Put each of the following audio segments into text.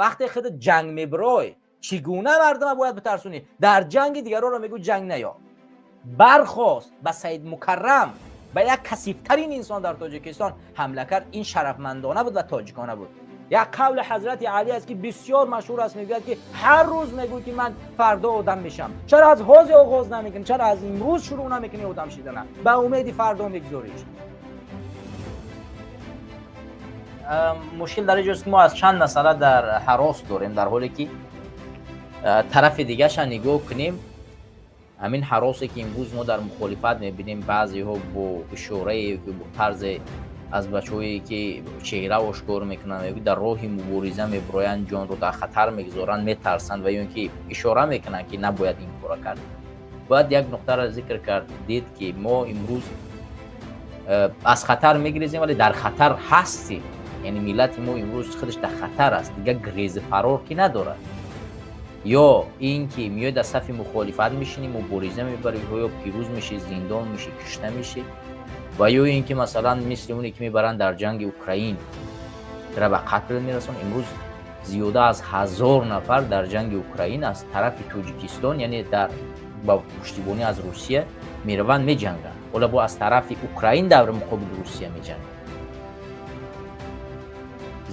Вақте худ ҷанг мебирой, чӣ гуна мардума бояд битарсонӣ? Дар ҷанги дигаронро мегӯ ҷанг наё. Бархост ба Саид Мукаррам, ба як касифтарин инсон дар Тоҷикистон ҳамла кард. Ин шарафмандона буд ва тоҷикона буд. Як қавли Ҳазрати Алӣ аст, ки бисёр машҳур аст, мегӯяд, ки ҳар рӯз мегӯй, ки ман фардо одам мешам. Чаро аз ҳозир оғоз намекунӣ? Чаро аз имрӯз шурӯъ намекунӣ одам шидана? Ба умеди фардо мегузориш. Мушкил дар инҷост, ки мо аз чанд масъала дар ҳарос дорем, дар ҳоле ки тарафи дигаша нигоҳ кунем. Ҳамин ҳаросе, ки имрӯз мо дар мухолифат мебинем, баъзеҳо бо ишорае, бо тарзе аз бачаҳое, ки чеҳра ошкор мекунанд, дар роҳи мубориза мебироянд, ҷонро дар хатар мегузоранд, метарсанд ва ё ин ки ишора мекунанд, ки набояд ин кора кард. Бояд як нуқтаро зикр кард, дид, ки мо имрӯз аз хатар мегирезем, вале дар хатар ҳастем. Яъне миллати мо имрӯз худаш дар хатар аст, дигар грези фарор ки надорад. Ё ин ки меои дар сафи мухолифат мешинӣ, мубориза мебарӣ, ё пирӯз мешӣ, зиндон мешӣ, кушта мешӣ, ва ё ин ки масалан мисли оне ки мебаранд дар ҷанги Украин, тира ба қатл мерасон. Имрӯз зиёда аз 1000 нафар дар ҷанги Украин аз тарафи Тоҷикистон, яъне дар ба пуштибонӣ аз Русия мераванд, меҷанганд. Ҳола бо аз тарафи Украин дар муқобили Русия меҷанганд.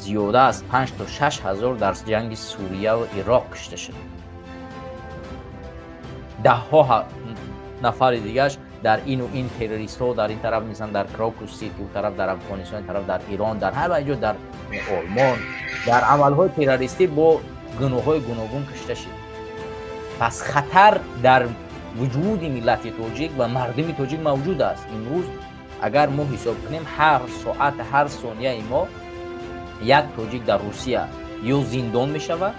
Зиёда аз 5 то 6 ҳазор дар ҷанги Сурияву Ироқ кушта шуд, даҳҳо нафари дигаш дар ину ин террористҳо дар ин тараф, мисалан дар Крокус Сити, у тараф дар Афғонистон, ин тараф дар Ирон, дар ҳар ҷо, дар Олмон дар амалҳои террористӣ бо гуноҳҳои гуногун кушта шуд. Пас хатар дар вуҷуди миллати тоҷик ва мардуми тоҷик мавҷуд аст. Имрӯз агар мо ҳисоб кунем, ҳар соат, ҳар сонияи мо як тоҷик дар Русия ё зиндон мешавад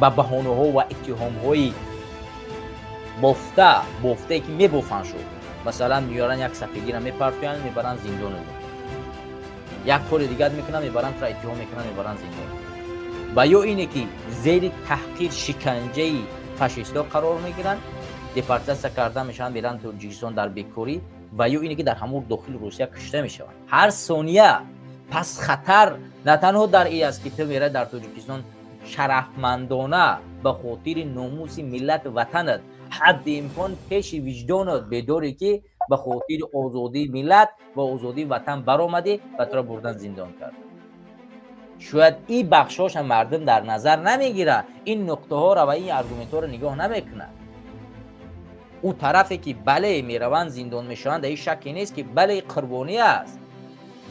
ба баҳонаҳо ва иттиҳомҳои бофта бофтае, ки мебофанд шуд. Масалан, меёранд, як сафедира мепартоянд, мебаранд зиндон, як кори дигар мекунанд, мебаранд, тра иттиҳом мекунанд, мебаранд зиндон, ва ё ине ки зери таҳқир, шиканҷаи фашистҳо қарор мегиранд, депортатсия карда мешаванд, меранд Тоҷикистон дар бекорӣ, ва ё ине ки дар ҳамон дохили Русия кушта мешаванд ҳар сония. Пас хатар на танҳо дар ин аст, ки ту меравӣ дар Тоҷикистон шарафмандона ба хотири номуси миллату ватанат, ҳадди имкон пеши виҷдонат бедорӣ, ки ба хотири озодии миллат ва озодии ватан баромадӣ ва туро бурдан зиндон кард. Шояд ин бахшҳоша мардум дар назар намегирад, ин нуқтаҳоро ва ин аргументҳоро нигоҳ намекунад. Ӯ тарафе ки бале, мераванд, зиндон мешаванд, дар ин шакке нест, ки бале, қурбонӣ аст,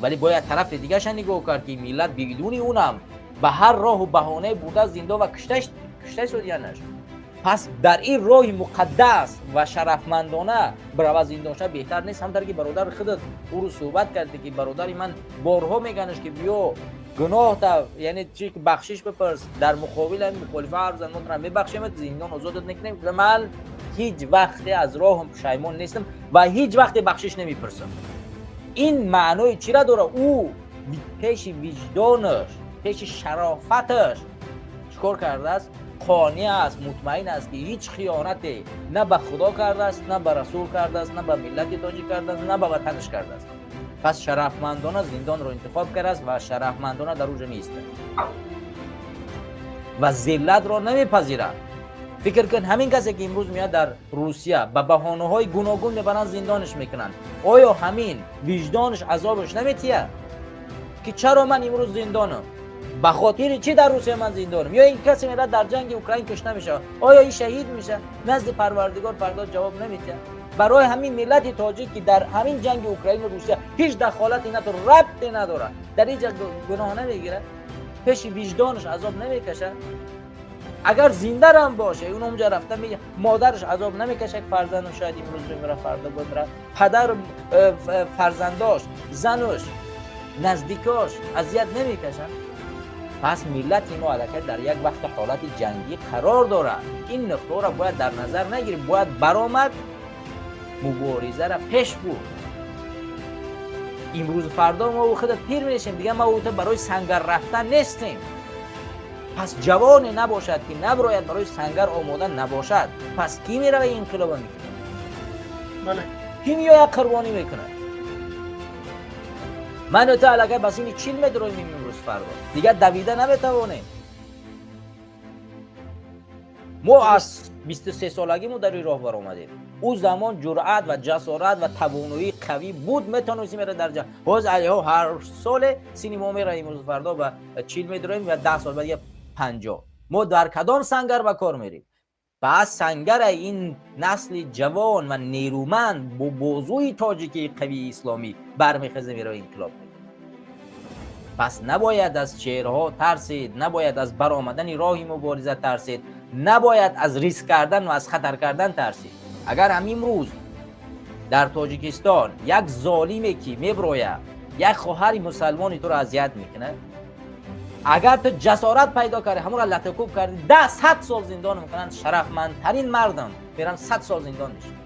вале бояд тарафи дигаша нигоҳ кард, ки миллат бидуни унам ба ҳар роҳу баҳонае бурда зиндон ва кушта шудиянаш. Пас дар ин роҳи муқаддас ва шарафмандона бирава, зиндон шава, беҳтар нест? Ҳамтар ки бародари худат ӯро суҳбат кардӣ, ки бародари ман борҳо меганаш, ки биё, гуноҳта, яъне чи, бахшиш бипурс, дар муқобили ҳамин мухолифа ҳарф зан, мо тура мебахшем, зиндон озодат мекунем. Ман ҳеҷ вақте аз роҳам пушаймон нестам ва ҳеҷ вақте бахшиш намепурсам. Ин маънои чира дорад? Ӯ пеши виҷдонаш, пеши шарофаташ чикор кардааст? Қонеъ аст, мутмаин аст, ки ҳеҷ хиёнате на ба Худо кардааст, на ба Расул кардааст, на ба миллати тоҷик кардааст, на ба ватанаш кардааст. Пас шарафмандона зиндонро интихоб кардааст ва шарафмандона дар уҷа меистад ва зиллатро намепазирад. Фикр кун, ҳамин касе ки имрӯз меояд, дар Русия ба баҳонаҳои гуногун мебаранд, зиндонаш мекунанд, оё ҳамин виҷдонаш азобаш наметиҳад, ки чаро ман имрӯз зиндонам, ба хотири чӣ дар Русия ман зиндонам? Ё ин касе мерад, дар ҷанги Украин кушта мешавад, оё ин шаҳид мешавад? Назди Парвардигор фардо ҷавоб наметиҳад? Барои ҳамин миллати тоҷик, ки дар ҳамин ҷанги Украину Русия ҳеҷ дахолате надорад, рабте надорад, дар ин ҷа гуноҳ намегирад? Пеши виҷдонаш азоб намекашад? Агар зиндарам боше, он онҷа рафта модараш азоб намекашад, фарзандам шояд имрӯз бимира, фардо бимира? Падар, фарзандош, зануш, наздикош азият намекашанд? Пас миллати мо аллакай дар як вақти ҳолати ҷангӣ қарор дорад. Ин нуқтаҳоро бояд дар назар нагирем, бояд баромад, муборизаро пеш бурд. Имрӯзу фардо мо худа пир мешем, дигар ма барои сангар рафтан нестем. Пас ҷавоне набошад, ки наброяд, барои сангар омода набошад. Пас кӣ мерава, инқилоба мекунад? Кӣ меояд, қурбонӣ мекунад? Ману ту аллакай ба синни 40 медроем. Имрӯз фардо дигар давида наметавонем. Мо аз 23 солагӣ мо дар ин роҳ баромадем. Ӯ замон ҷуръат ва ҷасорат ва тавоноии қавӣ буд, метавонистем мера дар ҷанг. Ҳоз алиҳо ҳар соле сини мо мера, имрӯз фардо ба 40 медроем ва 10 сол баъд дига 50. Мо дар кадом сангар ба кор мерем? Пас сангара ин насли ҷавон ва нерӯманд бо бозуи тоҷикии қавии исломӣ бармехеза, мерава, инқилоб мекунад. Пас набояд аз шеърҳо тарсид, набояд аз баромадани роҳи мубориза тарсид, набояд аз риск кардан ва аз хатар кардан тарсид. Агар ҳамин рӯз дар Тоҷикистон як золиме ки меброяд, як хоҳари мусалмони туро азият мекунад, агар ту ҷасорат пайдо кардӣ, ҳамонро латакӯб кардӣ, 10, 100 сол зиндон мекунанд. Шарафмандтарин мардам мерам, 100 сол зиндон мешинам,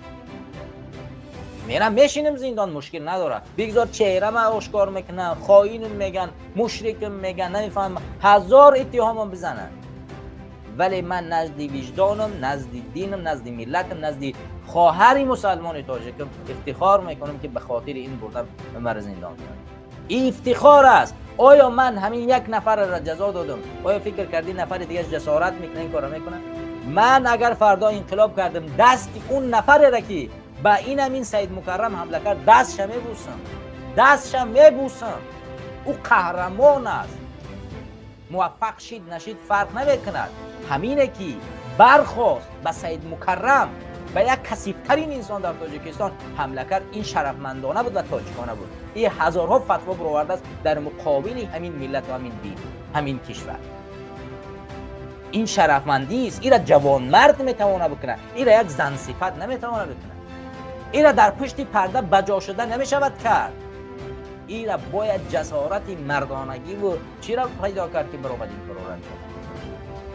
мерам мешинем зиндон, мушкил надорад. Бигзор чеҳрама ошкор мекунанд, хоинам меган, мушрикам меган, намефаҳмам, ҳазор иттиҳомам бизананд, вале ман назди виҷдонам, назди динам, назди миллатам, назди хоҳари мусалмони тоҷикам ифтихор мекунам, ки ба хотири ин бурдам ба мара зиндон кунанд. Ин ифтихор аст. Оё ман ҳамин як нафарро ҷазо додам? Оё фикр кардӣ, нафари дигааш ҷасорат мекунад, ин корро мекунад? Ман агар фардо инқилоб кардам, дасти он нафареро, ки ба ин ҳамин Саид Мукаррам ҳамла кард, дастша мебӯсам, дастша мебӯсам. Ӯ қаҳрамон аст. Муваффақ шид, нашид, фарқ намекунад. Ҳамине ки бархост, ба Саид Мукаррам, ба як касифтарин инсон дар Тоҷикистон ҳамла кард, ин шарафмандона буд ва тоҷикона буд. Ин ҳазорҳо фатво баровардааст дар муқобили ҳамин миллат ва ҳамин дин, ҳамин кишвар. Ин шарафмандист. Ира ҷавонмард метавона бикунад, ира як зансифат наметавона бикунад, ира дар пушти парда баҷо шуда намешавад кард. Ира бояд ҷасорати мардонагиву чиро пайдо кард, ки баромад ин корро анҷом.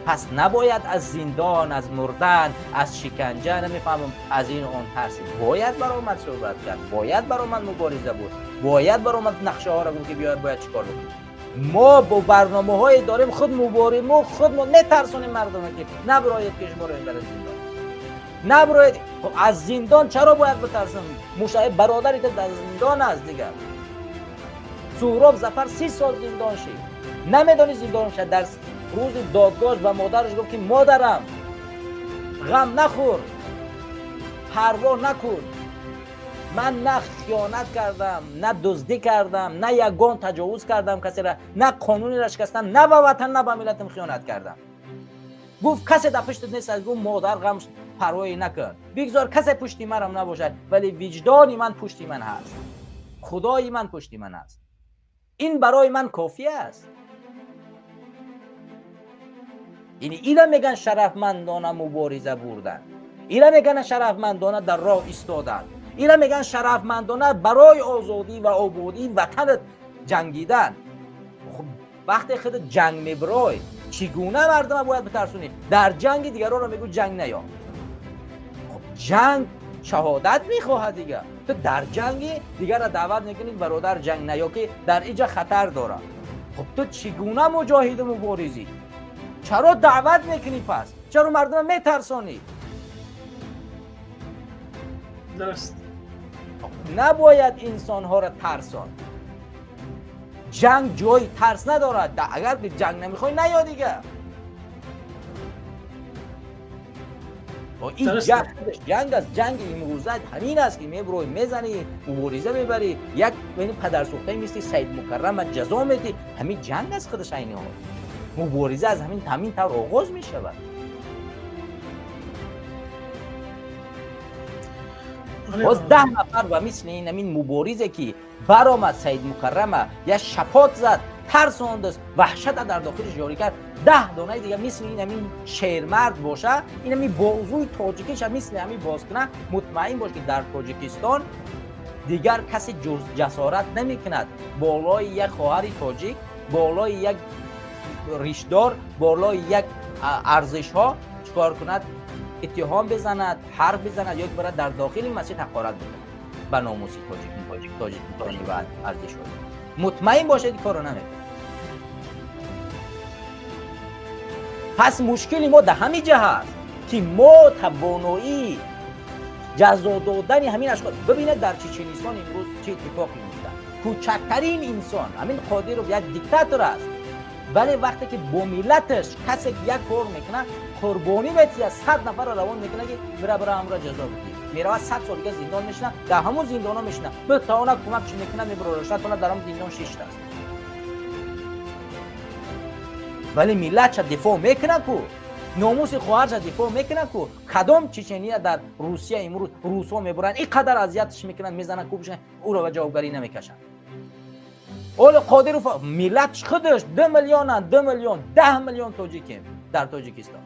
Пас набояд аз зиндон, аз мурдан, аз шиканҷа, намефаҳмам, аз ин он тарсид. Бояд баромад суҳбат кард, бояд баромад мубориза буд, бояд баромад нақшаҳоро гуфт, ки биёяд, бояд чӣ кор бикунем. Мо бо барномаҳое дорем, худ мубориму худ мо метарсонем мардуме, ки набироед, ки шуморо мебарад зиндон, набироед. Хоб, аз зиндон чаро бояд битарсам? Мушаи бародари ту дар зиндон аст. Дигар Суҳроб Зафар 30 сол зиндон шид, намедони зиндон шад. Дар рӯзи додгоҳш ба модараш гуфт, ки модарам, ғам нахӯр, парво накун, ман на хиёнат кардам, на дуздӣ кардам, на ягон таҷовуз кардам касеро, на қонунеро шикастам, на ба ватан, на ба миллатам хиёнат кардам. Гуфт, касе дар пуштат нест. Гуфт, модар, ғам парвое накун, бигзор касе пушти манам набошад, вале виҷдони ман пушти ман ҳаст, худои ман пушти ман аст, ин барои ман кофӣ аст. Яъне ира меган шарафмандона мубориза бурдан, ира меган шарафмандона дар роҳ истодан, ира меган шарафмандона барои озодӣ ва ободии ватанат ҷангидан. Хуб, вақте худат ҷанг мебирой, чӣ гуна мардума бояд битарсонӣ? Дар ҷанги дигаронро мегӯ, ҷанг наё. Хуб, ҷанг шаҳодат мехоҳад. Дигар ту дар ҷанги дигарро даъват мекунӣ, бародар, ҷанг наё, ки дар иҷа хатар дорад. Хуб, ту чӣ гуна муҷоҳиду муборизӣ? Чаро даъват мекунӣ? Пас чаро мардума метарсонӣ? Дуруст. Набояд инсонҳоро тарсон. Ҷанг ҷои тарс надорад. Агар ҷанг намехоҳӣ, наё дигар. Ин ҷанг аст. Ҷанги имрӯза ҳамин аст, ки мебурой, мезанӣ, мубориза мебарӣ, як падарсӯхтаи мисли Саид Мукаррама ҷазо медиҳӣ. Ҳамин ҷанг аст худаш, айни ҳол мубориза аз ҳамин тавр оғоз мешавад. Боз 10 нафар ба мисли ин ҳамин муборизе, ки баромад, Саид Мукаррама як шапот зад, тарсондааст, ваҳшата дар дохилиш ҷорӣ кард, 10 донаи дигар мисли ин ҳамин шермард боша, ин ҳамин бозуи тоҷикиша мисли ҳамин боз кунад, мутмаин бош, ки дар Тоҷикистон дигар касе ҷасорат намекунад болои як хоҳари тоҷик, болои як ришдор, болои як арзишҳо чикор кунад, иттиҳом бизанад, ҳарф бизанад ё барад дар дохили масҷид ҳақорат бикунад ба номуси тоҷик, тоҷикистони ва арзишҳо. Мутмаин бошед, ин корро намекунад. Пас мушкили мо дар ҳамин ҷа ҳаст, ки мо тавоноии ҷазо додани ҳамин ашхос. Бибинед, дар Чеченистон имрӯз чӣ иттифоқе меафтад. Кӯчактарин инсон, ҳамин Қодиров, як диктатор аст. Вале вақте ки бо миллаташ касе ки як кор мекунад, қурбонӣ метиҳад, 100 нафарро равон мекунад, ки бира, бира, ҳамро ҷазо бидиҳ, меравад, 100 сол дига зиндон мешинад, дар ҳамон зиндонҳо мешинад, битавонад кӯмак чӣ мекунад, мебарорад, натавонад, дар ҳамон зиндон шиштааст. Вале миллатша дифоъ мекунад ку, номуси хоҳарша дифоъ мекунад ку. Кадом чечения дар Русия имрӯз русҳо мебуранд, ин қадар азиятш мекунанд, мезананд, кӯбишанд, ӯро ба ҷавобгарӣ намекашанд? Оле Қодиров миллат худаш 2 миллионанд, 2 миллион, 10 миллион тоҷикем дар Тоҷикистон.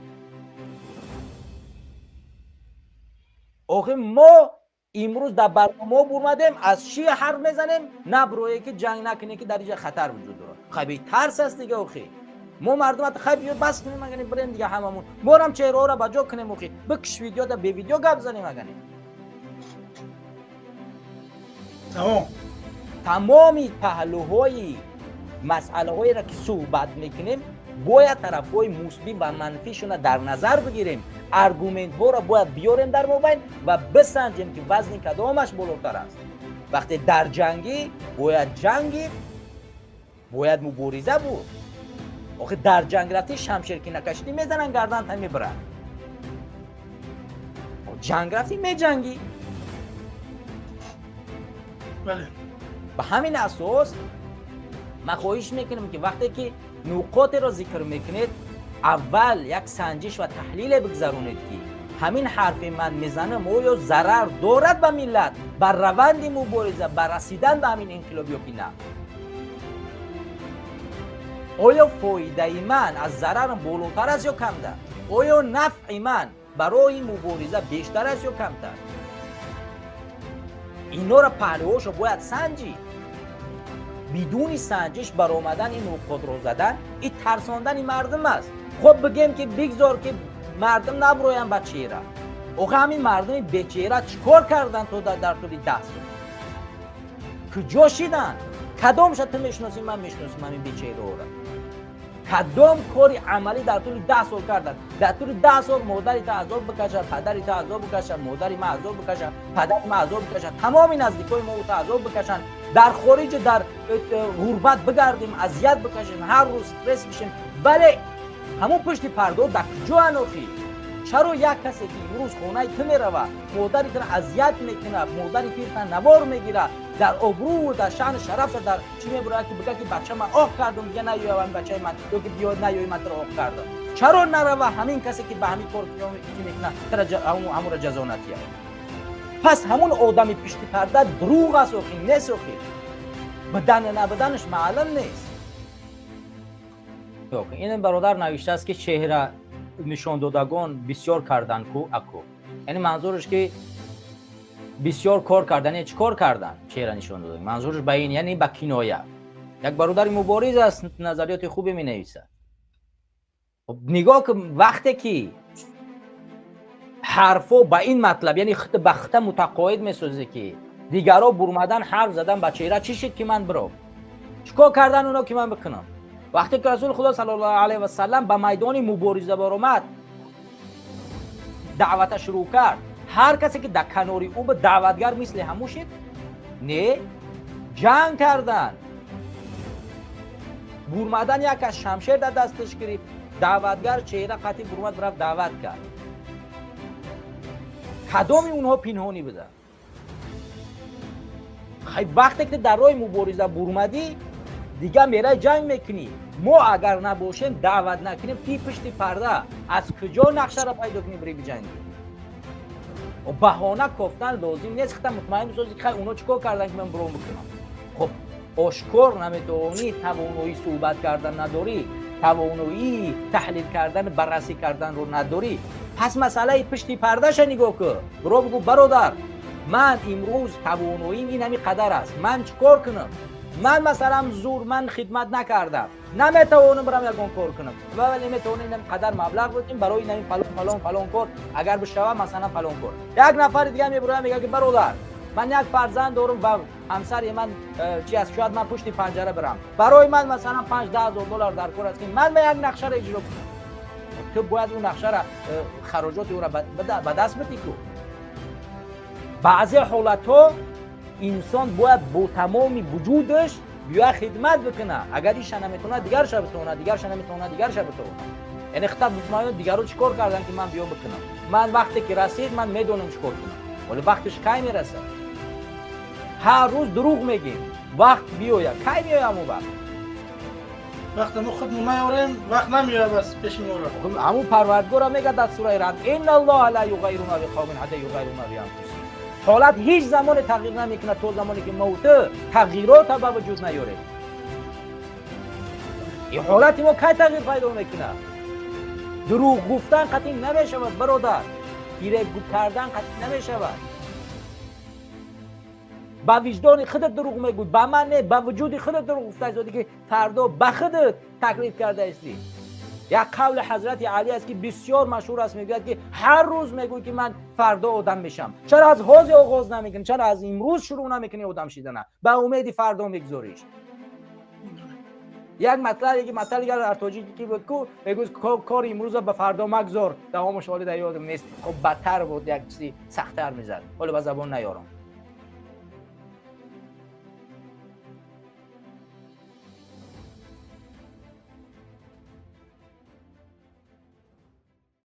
Охи мо имрӯз дар барномаҳо бурмадем, аз чӣ ҳарф мезанем? Наброе ки ҷанг накунем, ки дар инҷа хатар вуҷуд дорад. Хай, тарс аст дига. Охи мо мардум хай биё, бас кунем, агани бирем дига, ҳамамон морам чеҳраҳоро ба ҷо кунем. Охи бикш видео, да бевидео гап занем агани. Тамом. Тамоми паҳлӯҳои масъалаҳоеро ки суҳбат мекунем, бояд тарафҳои мусбӣ ва манфишона дар назар бигирем, аргументҳоро бояд биёрем дар мобайн ва бисанҷем, ки вазни кадомаш болотар аст. Вақте дар ҷангӣ, бояд ҷангид, бояд мубориза буд. Охи дар ҷанг рафтӣ, шамшер ки накашидӣ, мезананд, гарданта мебаранд. Ҷанг рафтӣ, меҷангӣ. Ба ҳамин асос ман хоҳиш мекунам, ки вақте ки нуқотеро зикр мекунед, аввал як санҷиш ва таҳлиле бигзаронед, ки ҳамин ҳарфи ман мезанам оё зарар дорад ба миллат, ба раванди мубориза, ба расидан ба ҳамин инқилоб ё ки на, оё фоидаи ман аз зарарам болотар аст ё камтар, оё нафъи ман барои мубориза бештар аст ё камтар. Инора паҳлӯҳошо бояд санҷид. Бидуни санҷиш баромадан, ин нуқотро задан, ин тарсондани мардум аст. Хоб, бигем ки бигзор ки мардум наброянд ба чеҳра. Охи ҳамин мардуми бечеҳра чӣ кор карданд то дар тӯли 10 сол? Куҷо шиданд? Кадомша ту мешиносӣ, ман мешиносим ҳамин бечеҳраҳоро? Кадом кори амалӣ дар тӯли 10 сол карданд? Дар тӯли 10 сол модари та азоб бикашад, падари та азоб бикашад, модари ман азоб бикашад, падари ман азоб бикашад, тамоми наздикои мо та азоб бикашанд, дар хориҷи дар ғурбат бигардем, азият бикашем, ҳар рӯз стресс бишем, вале ҳамон пушти пардо дар куҷоанд охи? Чаро як касе ки имрӯз хонаи ту меравад, модари туро азият мекунад, модари пирта навор мегирад, дар обрӯву дар шаъну шарафша дар чӣ мебурад, ки бигӯяд ки бача ман оқ кардам, дига наёям бачаи ман, ё ки биё наёи, ман туро оқ кардам? Чаро нарава ҳамин касе ки ба ҳамин кор ки мекунад, ҳамонро ҷазо натиҳад? Пас ҳамон одами пишти парда дурӯғ аст охи, нест охи, будан набуданаш маълум нест. Ин бародар навиштааст, ки чеҳра нишондодагон бисёр кардан ку аку. Яъне манзураш ки бисёр кор кардан, чӣ кор кардан чеҳра нишон додан, манзураш ба ин, яъне ба киноя. Як бародари мубориз аст, назариёти хубе менависад. Нигоҳ кун, вақте ки ҳарфо ба ин матлаб, яъне ба хита мутақоид месозӣ, ки дигарро бурмадан, ҳарф задан ба чеҳра, чӣ шид ки ман биром? Чӣ кор кардан оно ки ман бикунам? Вақте ки Расули Худо саллаллоҳу алайҳи васалам ба майдони мубориза баромад, даъвата шурӯъ кард, ҳар касе ки дар канори ӯ буд, даъватгар мисли ҳамӯ шид? Не, ҷанг карданд. Бурмадан як кас шамшер дар дасташ гирифт, даъватгар чеҳра қатъи бурмад, рафт, даъват кард. Кадоми онҳо пинҳонӣ буданд? Вақте ки дар роҳи мубориза бурмадӣ, дига мерай, ҷанг мекунӣ. Мо агар набошем, даъват накунем, ти пушти парда аз куҷо нақшаро пайдо кунӣ, бири биҷангӣ? Баҳона кофтан лозим нест. Хита мутмаин бисозӣ, ки хай, оно чӣ кор кардан ки ман буром бикунам? Хоб, ошкор наметавонӣ, тавоноӣ суҳбат кардан надорӣ, тавоноии таҳлил кардан, баррасӣ карданро надорӣ, пас масъалаи пушти пардаша нигоҳ кун. Биро бигӯ: бародар, ман имрӯз тавоноим ин ҳами қадар аст, ман чӣ кор кунам? Ман масалан зур ман хидмат накардам, наметавонам бирам ягон кор кунам, вале метавонам ин қадар маблағ будем барои ин фалон, фалон, фалон кор, агар бишава, масалан, фалон кор. Як нафари дига мебуроям, мега ки бародар, ман як фарзанд дорам ва ҳамсари ман чи аст, шояд ман пушти панҷара бирам, барои ман масалан 5-10 ҳазор доллар дар кор аст, ки ман ба як нақшаро иҷро кунам. Ту бояд ӯ нақшара, хароҷоти ӯра ба даст бидӣ ку. Баъзе ҳолатҳо инсон бояд бо тамоми вуҷудаш Биёя, хидмат бикуна. Агар иша наметавонад, дигарша битавонад, дигарша наметавонад, дигарша битавонад. Яъне хита мутмаин, дигаро чӣ кор кардан, ки ман биём бикунам? Ман вақте ки расид, ман медонам, чӣ кор кунам. Вале вақтиш кай мерасад? Ҳар рӯз дурӯғ мегем, вақт биёяд. Кай меояд ҳамон вақт? Вақте мо худ наёрем, вақт намеояд аз пеши моро. Ҳамун Парвардигора мегӯяд дар сураи Раъд: إن الله لا يغير ما بقوم حتى يغيروا ما بأنفسهم. Ҳолат ҳеҷ замоне тағйир намекунад, то замоне ки мо ту тағйирота ба вуҷуд наёрем. Ин ҳолати мо кай тағйир пайдо мекунад? Дурӯғ гуфтан қатъӣ намешавад, бародар, фиреб кардан қатъӣ намешавад. Ба виҷдони худат дурӯғ мегӯй, ба ман не, ба вуҷуди худат дурӯғ гуфта истоди, ки фардо ба худат таклиф карда истӣ. Як қавли ҳазрати Алӣ аст, ки бисёр машҳур аст. Мегӯяд, ки ҳар рӯз мегӯй, ки ман фардо одам мешам. Чаро аз ҳозир оғоз намекунӣ? Чаро аз имрӯз шурӯъ намекунӣ одам шидана? Ба умеди фардо мегузориш. Як матлабе ки матали дар тоҷикӣ ки буд ку, мегӯз, кори имрӯза ба фардо магзор. Давомаш ҳоли дар ёдам нест. Хоб, бадтар буд, як чизи сахттар мезад, ҳоло ба забон наёрам.